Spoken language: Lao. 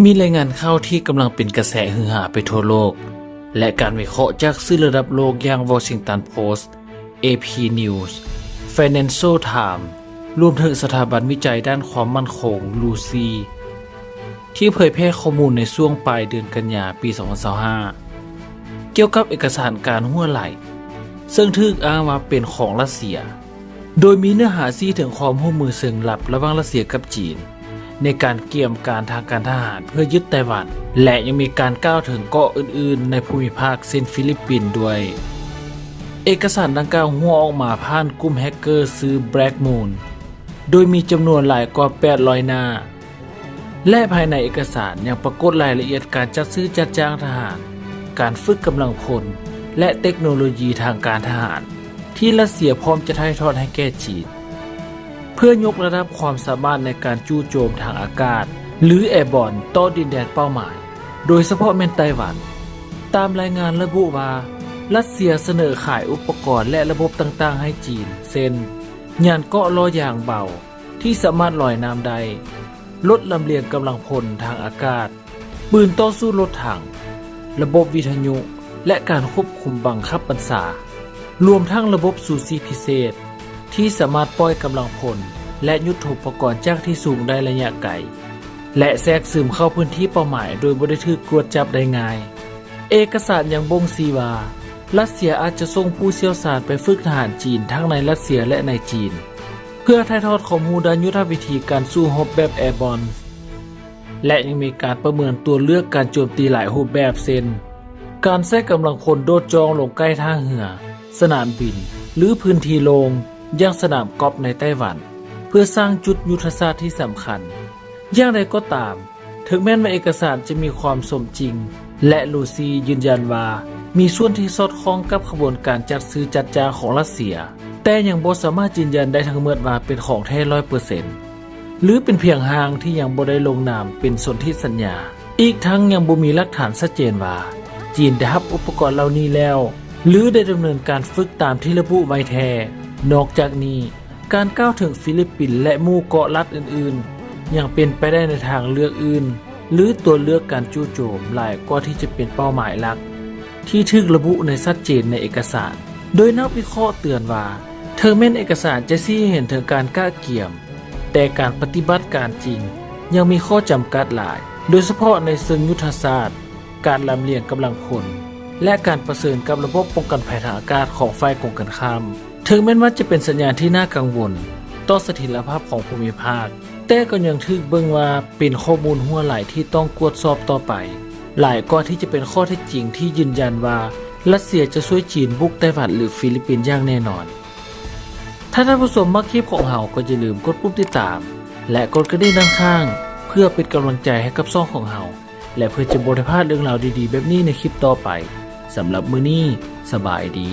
ມີລາຍງານຂ່າວທີ່ກຳລັງເປັນກະແສຮືຫາໄປທົ່ວໂລກ ແລະ ການວິເຄາະຈາກສື່ລະດັບໂລກຢ່າງ Washington Post, ເອ ພີ News, Financial Times ລວມເຖິງສະຖາບັນວິໄຈດ້ານຄວາມໝັ້ນຄົງ Lucy ທີ່ເຜີຍແຜ່ຂໍ້ມູນໃນຊ່ວງປາຍເດືອນກັນຍາ ປີສອງພັນຊາວຫ້າ ກ່ຽວກັບເອກະສານການຮົ່ວໄຫຼ ເຊິ່ງຖືກອ້າງວ່າເປັນຂອງຣັດເຊຍ, ໂດຍມີເນື້ອຫາຊີ້ເຖິງຄວາມຮ່ວມມືເຊີງລັບລະຫວ່າງຣັດເຊຍກັບຈີນ ໃນການກຽມການທາງການທະຫານເພື່ອຍຶດໄຕ້ຫວັນ ແລະ ຍັງມີການກ່າວເຖິງເກາະອື່ນໆໃນພູມິພາກ ເຊັ່ນ ຟີລິບປິນດ້ວຍ. ເອກະສານດັ່ງກ່າວຮົ່ວອອກມາຜ່ານກຸ່ມແຮັກເກີຊື່ Black Moon ໂດຍມີຈຳນວນຫຼາຍກວ່າແປດຮ້ອຍໜ້າ ແລະ ພາຍໃນເອກະສານຍັງປາກົດລາຍລະອຽດການຈັດຊື້ຈັດຈ້າງທະຫານ, ການຝຶກກຳລັງພົນ ແລະ ເຕັກໂນໂລຢີທາງການທະຫານ ທີ່ຣັດເຊຍພ້ອມຈະຖ່າຍທອດໃຫ້ແກ່ຈີນ ເພື່ອຍົກລະດັບຄວາມສາມາດໃນການຈູ່ໂຈມທາງອາກາດ ຫຼື Airborne ຕໍ່ດິນແດນເປົ້າໝາຍ, ໂດຍສະເພາະແມ່ນໄຕ້ຫວັນ. ຕາມລາຍງານລະບຸວ່າ ຣັດເຊຍສະເໜີຂາຍອຸປະກອນ ແລະ ລະບົບຕ່າງໆໃຫ້ຈີນ ເຊັ່ນ ຍານເກາະລໍ້ຢາງເບົາ ທີ່ສາມາດລອຍນ້ຳໄດ້, ລົດລຳລຽງກຳລັງພົນທາງອາກາດ, ປືນຕໍ່ສູ້ລົດຖັງ, ລະບົບວິທະຍຸ ແລະ ການຄວບຄຸມບັງຄັບບັນຊາ, ລວມທັງລະບົບຊູຊີພິເສດ ທີ່ສາມາດປ່ອຍກຳລັງພົນ ແລະ ຍຸດໂທປະກອນຈາກທີ່ສູງໄດ້ໄລຍະໄກ ແລະ ແຊກຊຶມເຂົ້າພື້ນທີ່ເປົ້າໝາຍໂດຍບໍ່ໄດ້ຖືກກວດຈັບໄດ້ງ່າຍ. ເອກະສານຍັງບົ່ງຊີ້ວ່າ ຣັດເຊຍອາດຈະສົ່ງຜູ້ຊ່ຽວຊານໄປຝຶກທະຫານຈີນທັງໃນຣັດເຊຍ ແລະ ໃນຈີນ ເພື່ອຖ່າຍທອດຄວາມຮູ້ດ້ານຍຸດທະວິທີການສູ້ຮົບແບບ Airborne ແລະ ຍັງມີການປະເມີນຕົວເລືອກການໂຈມຕີຫຼາຍຮູບແບບ ເຊັ່ນ ການໃຊ້ກຳລັງພົນໂດດຈ້ອງລົງໃກ້ທ່າເຮືອ, ສະໜາມບິນ ຫຼື ພື້ນທີ່ໂລ່ງ ຢ່າງສະໜາມກອບໃນໄຕ້ຫວັນ ເພື່ອສ້າງຈຸດຍຸດທະສາດທີ່ສຳຄັນ. ຢ່າງໃດກໍຕາມ, ເຖິງແມ່ນວ່າເອກະສານຈະມີຄວາມສົມຈິງ ແລະ ລູຊີຢືນຢັນວ່າມີສ່ວນທີ່ສອດຄ່ອງກັບຂະບວນການຈັດຊື້ຈັດຈ້າງຂອງຣັດເຊຍ, ແຕ່ຍັງບໍ່ສາມາດຢືນຢັນໄດ້ທັງໝົດວ່າເປັນຂອງແທ້ຮ້ອຍເປີເຊັນ ຫຼື ເປັນພຽງຮ່າງທີ່ຍັງບໍ່ໄດ້ລົງນາມເປັນສົນທິສັນຍາ. ອີກທັງຍັງບໍ່ມີຫຼັກຖານຊັດເຈນວ່າ ຈີນໄດ້ຮັບອຸປະກອນເຫຼົ່ານີ້ແລ້ວ ຫຼື ໄດ້ດຳເນີນການຝຶກຕາມທີ່ລະບຸໄວ້ແທ້. ນອກຈາກນີ້, ການກ່າວເຖິງຟີລິບປິນ ແລະ ໝູ່ເກາະລັດອື່ນໆ ຍັງເປັນໄປໄດ້ໃນທາງເລືອກອື່ນ ຫຼື ຕົວເລືອກການຈູ່ໂຈມຫຼາຍກວ່າທີ່ຈະເປັນເປົ້າໝາຍຫຼັກ ທີ່ຖືກລະບຸໃນຊັດເຈນໃນເອກະສານ, ໂດຍນັກວິເຄາະເຕືອນວ່າ ເຖິງແມ່ນເອກະສານຈະຊີ້ໃຫ້ເຫັນເຖິງການກະກຽມ, ແຕ່ການປະຕິບັດການຈິງຍັງມີຂໍ້ຈຳກັດຫຼາຍ, ໂດຍສະເພາະໃນເຊີງຍຸດທະສາດ, ການລຳລຽງກຳລັງພົນ ແລະ ການປະເຊີນກັບລະບົບປ້ອງກັນໄພທາງອາກາດຂອງຝ່າຍກົງກັນຂ້າມ. ເຖິງແມ່ນວ່າຈະເປັນສັນຍານທີ່ໜ້າກັງວົນຕໍ່ສະຖິນລະພາບຂອງພູມິພາກ, ແຕ່ກໍຍັງຖືກເບິ່ງວ່າເປັນຂໍ້ມູນຮົ່ວໄຫຼທີ່ຕ້ອງກວດສອບຕໍ່ໄປ, ຫຼາຍກວ່າທີ່ຈະເປັນຂໍ້ເທັດຈິງທີ່ຢືນຢັນວ່າຣັດເຊຍຈະຊ່ວຍຈີນບຸກໄຕ້ຫວັນ ຫຼື ຟີລິບປິນຢ່າງແນ່ນອນ. ຖ້າທ່ານຜູ້ຊົມມັກຄລິບຂອງເຮົາ ກໍຢ່າລືມກົດປຸ່ມຕິດຕາມ ແລະ ກົດກະດິ່ງດ້ານຂ້າງ ເພື່ອເປັນກຳລັງໃຈໃຫ້ກັບຊ່ອງຂອງເຮົາ ແລະ ເພື່ອຈະບໍ່ໄດ້ພາດເລື່ອງລາວດີໆແບບນີ້ໃນຄລິບຕໍ່ໄປ. ສຳລັບມື້ນີ້, ສະບາຍດີ.